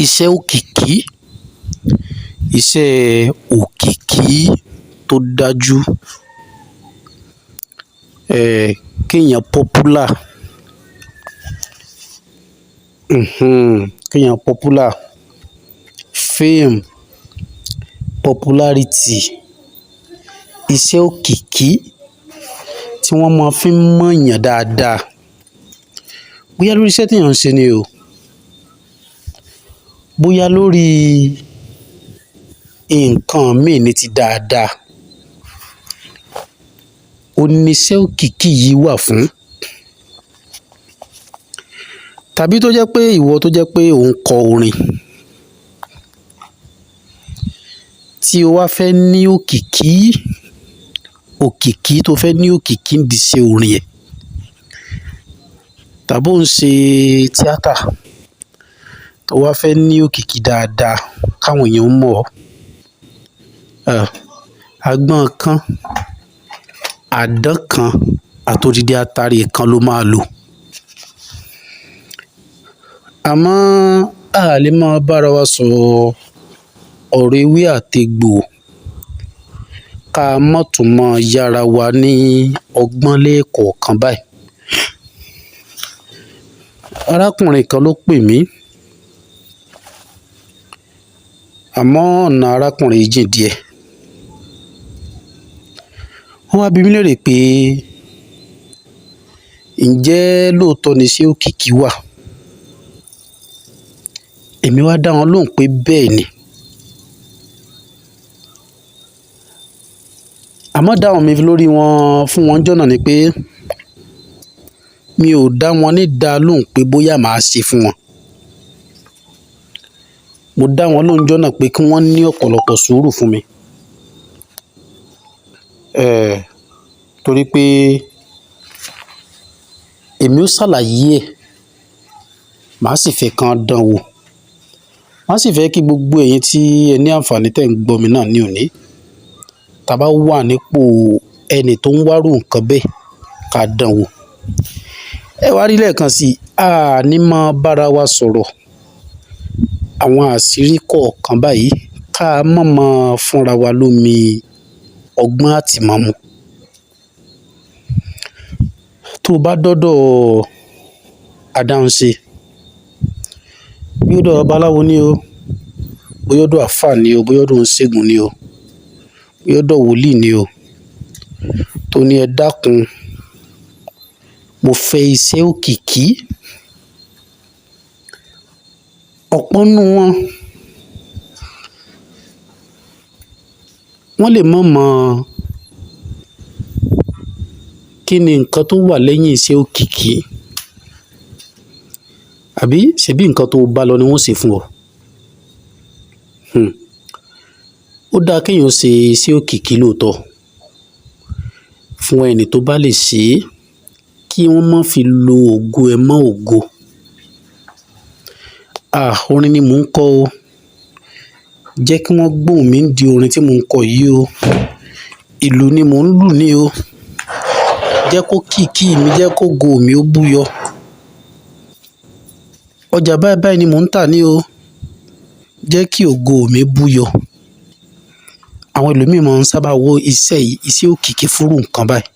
Iṣẹ́ òkìkí, iṣẹ́ òkìkí tó dájú, kéèyàn popular, kéèyàn popular, fame, popularity, iṣẹ́ òkìkí tí wọ́n máa fi ń mọ̀yàn dáadáa. Bóyá lórí iṣẹ́ téèyàn ń ṣe ni o, bóyá lórí nǹkan míì ní ti dáadáa. Òun ni iṣẹ́ òkìkí yìí wà fún. Tàbí tó jẹ́ pé ìwọ tó jẹ́ pé ò ń kọ orin, tí o wá fẹ́ ní òkìkí, òkìkí tó fẹ́ ní òkìkí nídìí iṣẹ́ orin ẹ̀, tàbí ò ń ṣe tíátà tó wá fẹ́ ní òkìkí dáadáa káwọn èèyàn ó mọ̀ ọ́. Agbọ́n kan, àdán kan àtodidi atare kan ló máa lò. Àmọ́ a lè máa bára wa sọ̀rọ̀ ọ̀rọ̀ ewé àtegbò ká mọ́ tún máa yára wa ní ọgbọ́n lẹ́ẹ̀kọ̀ọ̀kan báyìí. Arákùnrin kan ló pè mí, àmọ́ ọ̀nà arákùnrin yìí jìn díẹ̀. Wọ́n wá bi mí léèrè pé ǹjẹ́ lóòótọ́ ni iṣẹ́ òkìkí wà? Èmi wá dá wọn lóhùn pé bẹ́ẹ̀ ni. Àmọ́ ìdáhùn mi lórí wọn fún wọn ńjọ́ náà ni pé mi ò dá wọn ní dá lóhùn pé bóyá màá ṣe fún wọn. Mo dá wọn lóhùn ńjọ́ náà pé kí wọ́n ní ọ̀pọ̀lọpọ̀ sùúrù fún mi. Torí pé èmi ó ṣàlàyé ẹ̀, màá sì fẹ́ kán dán wò. Màá sì fẹ́ kí gbogbo ẹ̀yin tí ẹ ní àǹfààní tẹ́ ń gbọ́ mi náà ní òní, tá bá wà nípò ẹni tó ń wárú nǹkan bẹ́ẹ̀ ká dán wò. Ẹ wá rí lẹ́ẹ̀kan sí i, a ní máa bára wa sọ̀rọ̀ àwọn àṣírí kọ̀ọ̀kan báyìí ká mọ̀ mọ́ fúnra wa lómi ọgbọ́n àtìmọ̀ mu. Tó o bá dọ́dọ̀ adáhunṣe, bóyá ọ̀dọ̀ babaláwo ni o, bóyá ọ̀dọ̀ àlfáà ni o, bóyá ọ̀dọ̀ oníṣègùn ni o, bóyá ọ̀dọ̀ wòlíì ni o, tó ní ẹ dákun, mo fẹ́ iṣẹ́ òkìkí. Ọ̀pọ̀ nínú wọn, wọ́n lè má mọ̀ kí ni nǹkan tó wà lẹ́yìn iṣẹ́ òkìkí. Àbí ṣebí nǹkan tó bá lọ ni wọ́n ó ṣe fún ọ. Ó dáa kéèyàn ṣe iṣẹ́ òkìkí lóòótọ́ fún ẹni tó bá lè ṣe é, kí wọ́n má fi lo ògo ẹ mọ́ ògo. Orin ni mò ń kọ o. Jẹ́ kí wọ́n gbóhùn mi nídìí orin tí mò ń kọ yìí o. Ìlù ni mò ń lù ní o. Jẹ́ kó kìkì mi, jẹ́ kó ògo mi ó búyọ. Ọjà báyìí báyìí ni mò ń tà ní o. Jẹ́ kí ògo mi búyọ. Àwọn ẹlòmíì máa ń sábà wo iṣẹ́ yìí, iṣẹ́ òkìkí fúnrú nǹkan báyìí.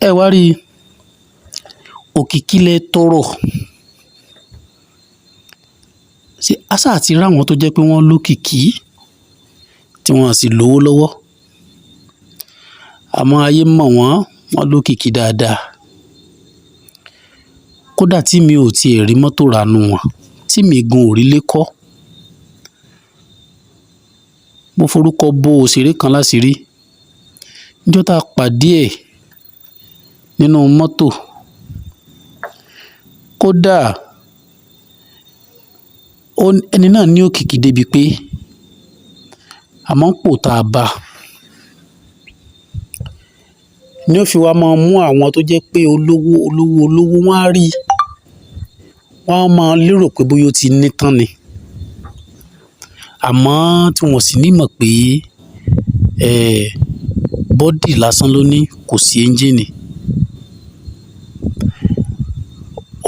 Ẹ wá rí òkìkí lẹ tọrọ. Ṣé aṣá àti ráwọn tó jẹ́ pé wọ́n lókìkí tí wọ́n sì lówó lọ́wọ́? Àmọ́ ayé mọ̀ wọ́n, wọ́n lókìkí dáadáa. Kódà tí mi ò tiẹ̀ rí mọ́tò rà nù wọ́n, tí mi gan ò rí lé kọ́. Mo forúkọ bo òṣèré kan láṣìírí. Níjọ́ tá a pàdé ẹ̀ nínú mọ́tò. Kódà ẹni náà ní òkìkí débi pé àmọ́ pò tá a bá ní ó fi wá máa mú àwọn tó jẹ́ pé olówó, olówó, olówó wọ́n á rí, wọ́n á máa lérò pé bóyá ó ti ní tán ni. Àmọ́ tí wọ́n sì ní mọ̀ pé bọ́dì lásán ló ní, kò sí ẹ́ńjíìnì.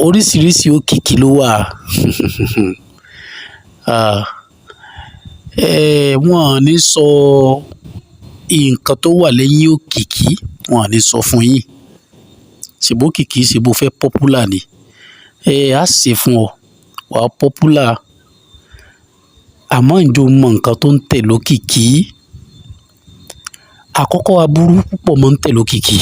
Oríṣiríṣi òkìkí ló wà. Wọ́n ò ní sọ nǹkan tó wà lẹ́yìn òkìkí, wọ́n ò ní sọ fún yín. Ṣèbó òkìkí, ṣèbó fẹ́ popular ni, á ṣe fún ọ, wà á popular. Àmọ́ ǹjẹ́ o mọ nǹkan tó ń tẹ̀ lókìkí? Àkọ́kọ́, aburú púpọ̀ máa ń tẹ̀ lókìkí.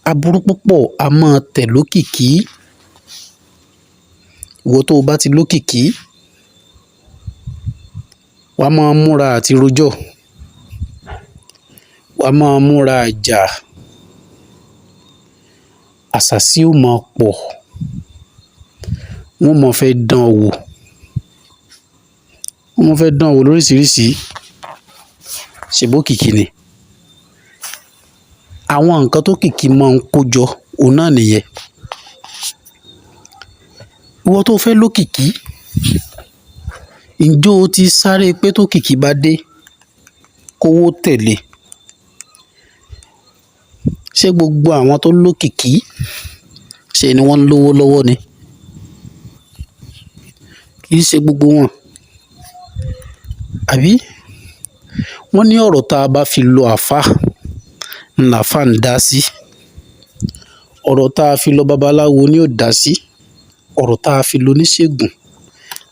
Aburú púpọ̀ a máa tẹ̀ lókìkí. Ìwọ tó o bá ti lókìkí, wàá máa múra àti rojọ́, wàá máa múra àjà, àṣàsí ó máa pọ̀, wọ́n máa fẹ́ dán ọ wò, wọ́n máa fẹ́ dán ọ wò lóríṣiríṣi. Ṣèbó kìkì ni àwọn nǹkan tó kìkì máa ń kó jọ, òun náà nìyẹn. Ìwọ tó fẹ́ lókìkí, ǹjẹ́ o ti sáré pé tó kìkì bá dé kówó tẹ̀lé? Ṣé gbogbo àwọn tó lókìkí ṣe ni wọ́n ń lówó lọ́wọ́ ni? Kì í ṣe gbogbo wọn. Àbí? Wọ́n ní ọ̀rọ̀ tá a bá fi lọ àfá, làfá ń dá sí. Ọ̀rọ̀ tá a fi lọ babaláwo ni ó dá sí. Ọ̀rọ̀ tá a fi lọ oníṣègùn,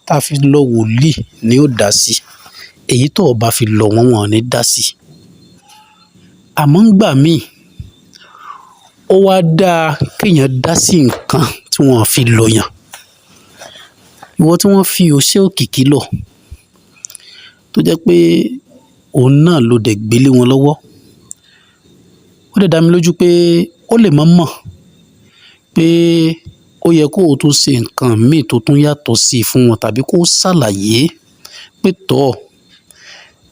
tá a fi lọ wòlíì ni ó dá sí. Èyí tó o bá fi lọ wọ́n, wọ́n ò ní dá sí. Àmọ́ ń gbà míì, ó wá dáa kéèyàn dá sí nǹkan tí wọ́n fi lọ yàn. Ìwọ tí wọ́n fi òṣè òkìkí lọ, tó jẹ́ pé òun náà ló dẹ̀ gbélé wọn lọ́wọ́. Ó dẹ̀ dá mi lójú pé ó lè mọ̀ mọ̀ pé ó yẹ kó o tún ṣe nǹkan míì tó tún yàtọ̀ sí fún wọn, tàbí kó ṣàlàyé pé tọ́,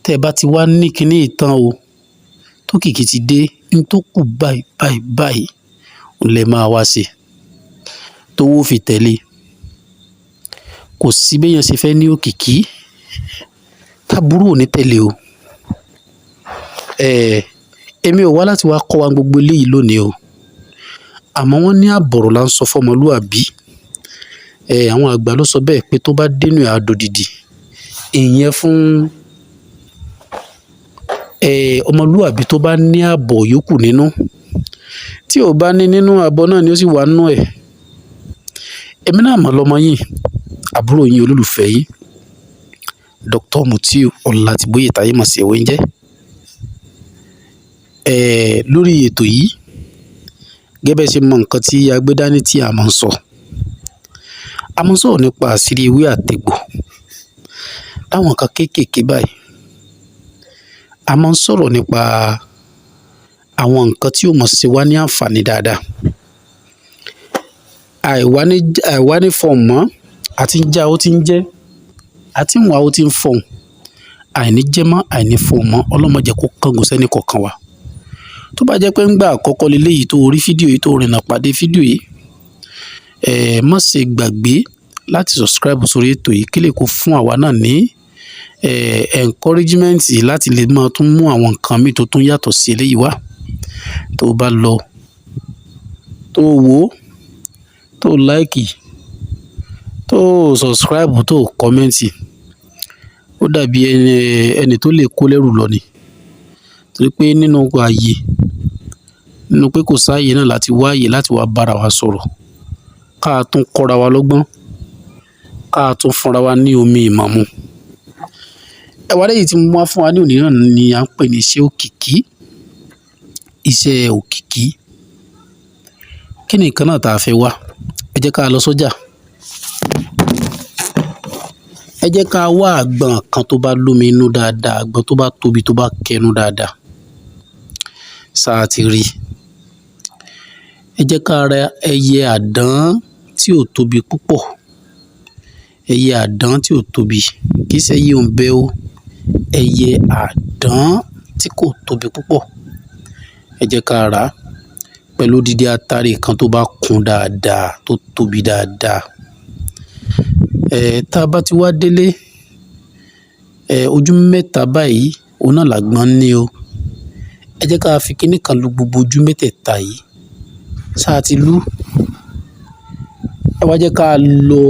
tẹ́ ẹ bá ti wá ní kíní ìtàn o, tó kìkì ti dé, n tó kù báyìí báyìí báyìí òun lè máa wá ṣe, tówó fi tẹ̀lé. Kò sí béèyàn ṣe fẹ́ ní òkìkí táburú ò ní tẹ̀lé o. Èmi ò wá láti wá kọ́ wa gbogbo eléyìí lónìí o. Àmọ́ wọ́n ní àbọ̀rọ̀ là ń sọ fọ́mọlúàbí. Àwọn àgbà ló sọ bẹ́ẹ̀ pé tó bá dénú ẹ̀ á dodidi. Ìyẹn fún ọmọlúàbí tó bá ní àbọ̀ yòókù nínú. Tí ò bá ní nínú, àbọ̀ náà ni ó sì wà nínú ẹ̀. Èmi náà mọ̀ lọ́mọ yín, àbúrò yín, olólùfẹ́ yín, Dr. Mutiu Ọlátìbóyè táyé mọ̀ sí Ewé ń jẹ́. Lórí ètò yìí, gẹ́gẹ́ bẹ́ẹ̀ ṣe mọ nǹkan tí a gbé dání tí a máa ń sọ. A máa ń sọ̀rọ̀ nípa àṣírí ewé àtegbò láwọn nǹkan kéékèèké báyìí. A máa ń sọ̀rọ̀ nípa àwọn nǹkan tí ó mọ̀ ṣe wá ní àǹfààní dáadáa. Àìwá ní fọ̀n mọ́, àti ń já ó ti ń jẹ́, àti ń wá ó ti ń fọ̀n. Àìní jẹ́ mọ́, àìní fọ̀n mọ́, Ọlọ́run má jẹ́ kó kángun sẹ́ni kọ̀ọ̀kan wa. Tó bá jẹ́ pé ńgbà àkọ́kọ́ leléyìí tó rí fídíò yìí, tó rìnnà pàdé fídíò yìí, má ṣe gbàgbé láti subscribe sórí ètò yìí kí lè kó fún àwa náà ní encouragement láti lè máa tún mú àwọn nǹkan míì tó tún yàtọ̀ sí eléyìí wá. Tó bá lọ, tó wò ó, tó like, tó subscribe, tó comment, ó dàbí ẹni tó lè kó lẹ́rù lọ ni. Torí pé nínú ààyè, nínú pé kò sáàyè náà láti wá ààyè láti wá bára wa sọ̀rọ̀, ká tún kọ́ra wa lọ́gbọ́n, ká tún fúnra wa ní omi ìmọ̀ mu. Ẹ̀wá lẹ́yìn tí mo wá fún wa ní òní náà ni à ń pè ní iṣẹ́ òkìkí. Iṣẹ́ òkìkí. Kí ni nǹkan náà tá a fẹ́ wá? Ẹ jẹ́ ká lọ sọ́jà. Ẹ jẹ́ ká wá àgbọn kan tó bá lómi inú dáadáa, àgbọn tó bá tóbi, tó bá kẹnu dáadáa. Sáà ti rí. Ẹ jẹ́ ká ra ẹyẹ àdán tí ò tóbi púpọ̀. Ẹyẹ àdán tí ò tóbi, kì í ṣe ẹyẹ òǹbẹ o. Ẹyẹ àdán tí kò tóbi púpọ̀. Ẹ jẹ́ ká rà á pẹ̀lú dídí atare kan tó bá kún dáadáa, tó tóbi dáadáa. Tá a bá ti wá délé, ojú mẹ́ta báyìí, òun náà làgbọ́n ní o. Ẹ jẹ́ ká fi kíní kan lu gbogbo ojú mẹ́tẹ̀ẹ̀ta yìí. Ṣáà ti lú? Ẹ wá jẹ́ ká lọ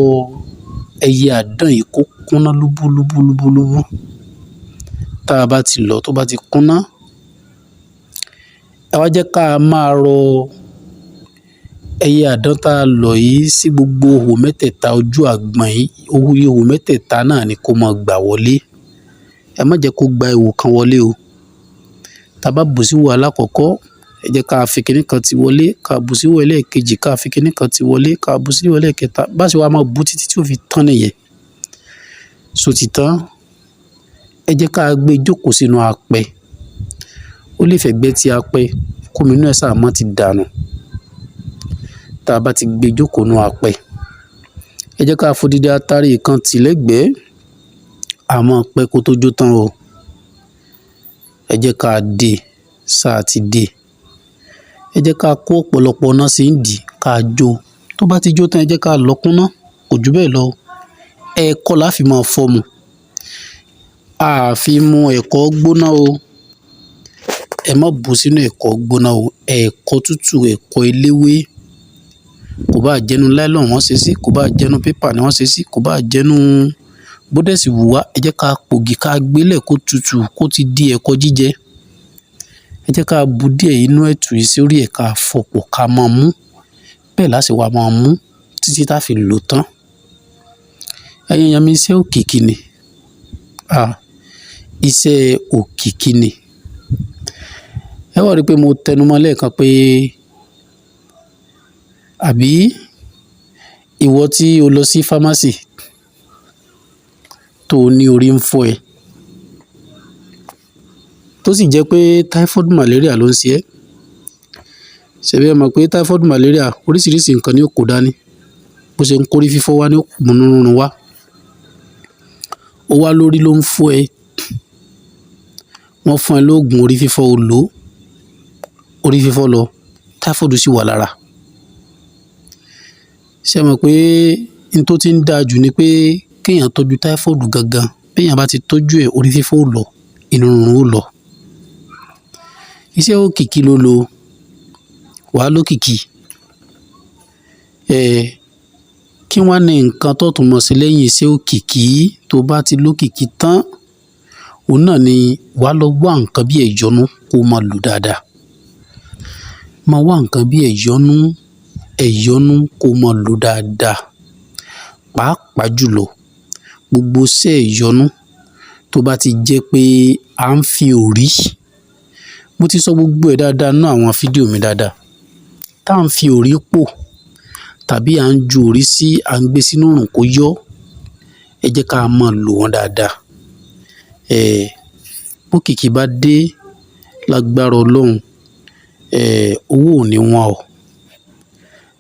ẹyẹ àdán yìí kó kúnná lúbúlúbúlúbú. Tá a bá ti lọ, tó bá ti kúnná, ẹ wá jẹ́ ká máa rọ ẹyẹ àdán tá a lọ yìí sí gbogbo ihò mẹ́tẹ̀ẹ̀ta ojú àgbọ̀n yìí. Ihò mẹ́tẹ̀ẹ̀ta náà ni kó máa gbà wọlé. Ẹ má jẹ́ kó gba ihò kan wọlé o. Tá a bá bù sí ihò alákọ̀ọ́kọ́, ẹ jẹ́ ká fi kinní kan ti wọlé, ká bù sí ihò ẹlẹ́ẹ̀kejì, ká fi kinní kan ti wọlé, ká bù sí ihò ẹlẹ́ẹ̀kẹta. Bá ṣe wá máa bù títí tí ó fi tán nìyẹn. So ti tán, ẹ jẹ́ ká gbé jókòó sínú apẹ. Ó lè fẹ̀gbẹ́ ti apẹ, kómi inú ẹ̀ sáà mọ́ ti dànù. Tá a bá ti gbé jókòó nínú apẹ, ẹ jẹ́ ká fodidi atare kan tì lẹ́gbẹ̀ẹ́. A máa pẹ́ kó tó jó tán o. Ẹ jẹ́ ká dé, sáà ti dé. Ẹ jẹ́ ká kó ọ̀pọ̀lọpọ̀ iná sí ìdí, ká jó. Tó bá ti jó tán, ẹ jẹ́ ká lọ kúnná, kò jù bẹ́ẹ̀ lọ. Ẹ̀kọ la fi máa fọ́ mu. A fi mu ẹ̀kọ gbóná o. Ẹ má bù sínú ẹ̀kọ gbóná o. Ẹ̀kọ tútù, ẹ̀kọ eléwé. Kò bá jẹ́nu nylon wọ́n ṣe sí, kò bá jẹ́nu paper ni wọ́n ṣe sí, kò bá jẹ́nu bódẹ̀sì wù wá. Ẹ jẹ́ ká pògì ká gbélẹ̀ kó tutù, kó ti di ẹ̀kọ jíjẹ. Ẹ jẹ́ ká bu díẹ̀ inú ẹ̀tù yìí sórí ẹ̀, ká fọ̀pọ̀ ká máa mú. Bẹ́ẹ̀ la ṣe wá máa mú títí tá fi lò tán. Ẹ̀yin èèyàn mi, iṣẹ́ òkìkí ni. Iṣẹ́ òkìkí ni. Ẹ wá rí pé mo tẹnumọ́ lẹ́ẹ̀kan pé àbí ìwọ tí o lọ sí pharmacy tó ní orí ń fọ́ ẹ, tó sì jẹ́ pé typhoid malaria ló ń ṣe ẹ́. Ṣèbí ẹ mọ̀ pé typhoid malaria oríṣiríṣi nǹkan ni ó kó dání. Bó ṣe ń kórí fífọ́ wá ní ó mú inú rírun wá. Ó wá lórí ló ń fọ́ ẹ. Wọ́n fún ẹ lóògùn orí fífọ́, o lò ó. Orí fífọ́ lọ, typhoid sì wà lára. Ṣé ẹ mọ̀ pé n tó ti ń da jù ni pé kí èèyàn tọ́jú typhoid gangan. Bí èèyàn bá ti tọ́jú ẹ̀, orí fífọ́ ó lọ, inú rírun ó lọ. Iṣẹ́ òkìkí ló lo, wàá lókìkí. Kí wá ní nǹkan tó tún mọ̀ sí lẹ́yìn iṣẹ́ òkìkí? Tó bá ti lókìkí tán, òun náà ni wàá lọ wá nǹkan bí ẹ̀yọ́nú kó máa lò dáadáa. Máa wá nǹkan bí ẹ̀yọ́nú, ẹ̀yọ́nú kó máa lò dáadáa. Pàápàá jùlọ, gbogbo iṣẹ́ ẹ̀yọ́nú tó bá ti jẹ́ pé à ń fi òrí. Mo ti sọ gbogbo ẹ̀ dáadáa nínú àwọn fídíò mi dáadáa. Tá ń fi òrí pò tàbí à ń ju òrí sí, à ń gbé sínú òrùn kó yọ́. Ẹ jẹ́ ká máa lò wọ́n dáadáa. Bókìkí bá dé lágbára Ọlọ́run, owó ò ní wọ́n o.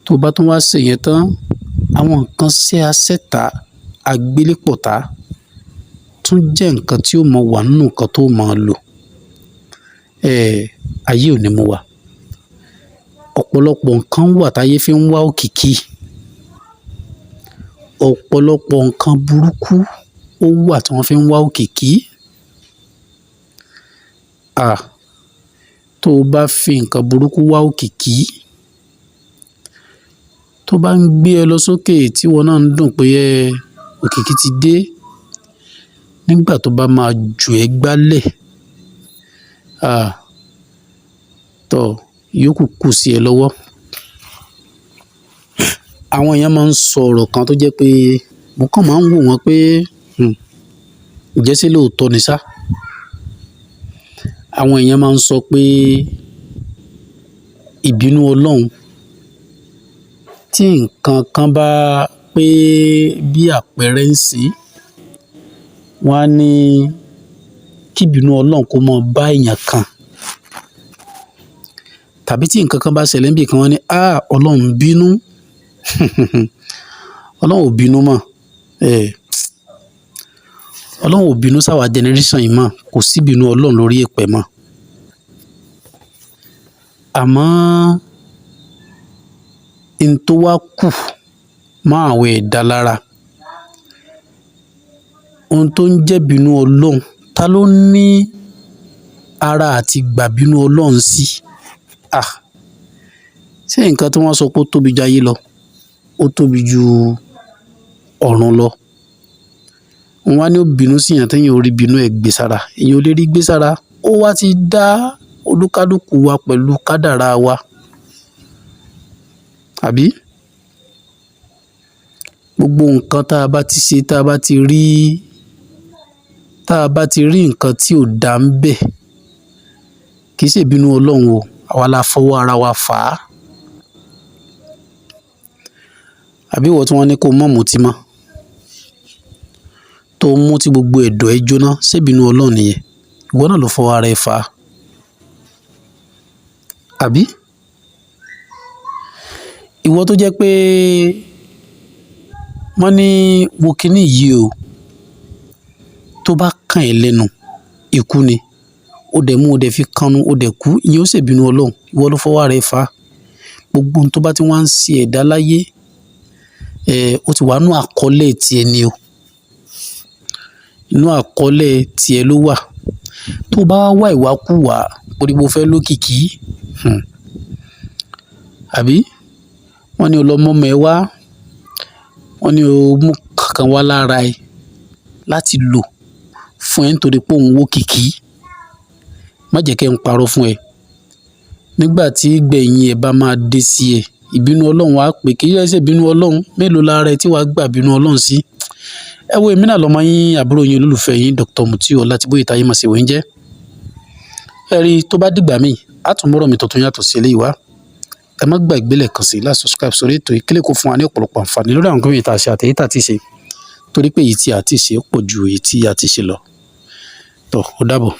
Tó bá tún wá ṣe yẹn tán, àwọn nǹkan ṣẹ́ aṣẹ́ta, agbélépọ̀tá tún jẹ́ nǹkan tí ó mọ wà nínú nǹkan tó máa lò. Ayé ò ní mú wa. Ọ̀pọ̀lọpọ̀ nǹkan wà táyé fi ń wá òkìkí. Ọ̀pọ̀lọpọ̀ nǹkan burúkú ó wà tí wọ́n fi ń wá òkìkí. Tó o bá fi nǹkan burúkú wá òkìkí, tó bá ń gbé ẹ lọ sókè tí ìwọ náà ń dùn pé ẹ òkìkí ti dé, nígbà tó bá máa ju ẹ gbálẹ̀, tọ́ yóò kú sí ẹ lọ́wọ́. Àwọn èèyàn máa ń sọ ọ̀rọ̀ kan tó jẹ́ pé mo kàn máa ń wò wọ́n pé, ǹjẹ́ ṣé lóòótọ́ ni sá? Àwọn èèyàn máa ń sọ pé ìbínú Ọlọ́run tí nǹkan kan bá pé bí àpẹẹrẹ ń sìn, wọ́n á ní kí ìbínú Ọlọ́run kó máa bá èèyàn kan. Tàbí tí nǹkan kan bá ṣẹlẹ̀ níbì kan, wọ́n ní, Ọlọ́run bínú. Ọlọ́run ò bínú mọ́. Ọlọ́run ò bínú sáwà generation yìí mọ́. Kò sí ìbínú Ọlọ́run lórí èpè mọ́. Àmọ́ n tó wá kù mọ́ àwọn ẹ̀dá lára, ohun tó ń jẹ́ ìbínú Ọlọ́run, ta ló ní ara àti gbàbínú Ọlọ́run sí? Ṣé nǹkan tí wọ́n sọ pé ó tóbi ju ayé lọ, ó tóbi ju ọ̀run lọ? Wọ́n wá ní ó bínú sí èèyàn téèyàn ò rí bínú ẹ̀ gbé sára. Èèyàn ò lè rí gbé sára. Ó wá ti dá olúkálùkù wa pẹ̀lú kádàrá wa. Àbí? Gbogbo nǹkan tá a bá ti ṣe, tá a bá ti rí nǹkan tí ò dá ń bẹ̀, kì í ṣe ìbínú Ọlọ́run o. Àwa la fọwọ́ ara wa fà á. Àbí ìwọ tí wọ́n ní kó má mutí mọ́, tó mú tí gbogbo ẹ̀dọ̀ ẹ jóná, ṣé ìbínú Ọlọ́run nìyẹn? Ìwọ náà ló fọwọ́ ara ẹ fà á. Àbí? Ìwọ tó jẹ́ pé wọ́n ní wo kíní yìí o, tó bá kàn ẹ́ lẹ́nu, ikú ni. Ó dẹ̀ mú, ó dẹ̀ fi kánú, ó dẹ̀ kú. Ìyẹn ó ṣèbínú Ọlọ́run. Ìwọ ló fọwọ́ ara ẹ fà á. Gbogbo ohun tó bá ti wá ń ṣe ẹ̀dá láyé, ó ti wà nínú àkọọ́lẹ̀ ti ẹni o. Inú àkọọ́lẹ̀ ti ẹ ló wà. Tó bá wá ìwàkúwà, torí pé o fẹ́ lókìkí, àbí? Wọ́n ní o lọ mọ́mọ ẹ wá, wọ́n ní o mú kankan wá lára ẹ láti lò fún ẹ nítorí pé òun wó kìkì. Má jẹ́ kí n parọ́ fún ẹ. Nígbà tí ìgbẹ̀yìn ẹ bá máa dé sí ẹ, ìbínú Ọlọ́run á pè kí ẹ ṣe ìbínú Ọlọ́run. Mélòó lára ẹ tí wàá gbà bínú Ọlọ́run sí? Ẹ wo èmi náà lọmọ yín, àbúrò yín, olólùfẹ́ yín, Dr. Mutiu Ọlátìbóyè táyé mọ̀ sí ìwé ń jẹ́. Ẹ rí tó bá dìgbà míì, á tún mọ́rọ̀ mi tuntun yàtọ̀ sí eléyìí wá. Ẹ má gbàgbé lẹ́ẹ̀kan sí láti subscribe sórí ètò yìí kí lè kó fún wa ní ọ̀pọ̀lọpọ̀ àǹfààní lórí àwọn nǹkan tá a ṣe àti èyí tá a ti ṣe. Torí pé èyí tí a ti ṣe pọ̀ ju èyí tí a ti ṣe lọ. Tọ́, ó dàbọ̀.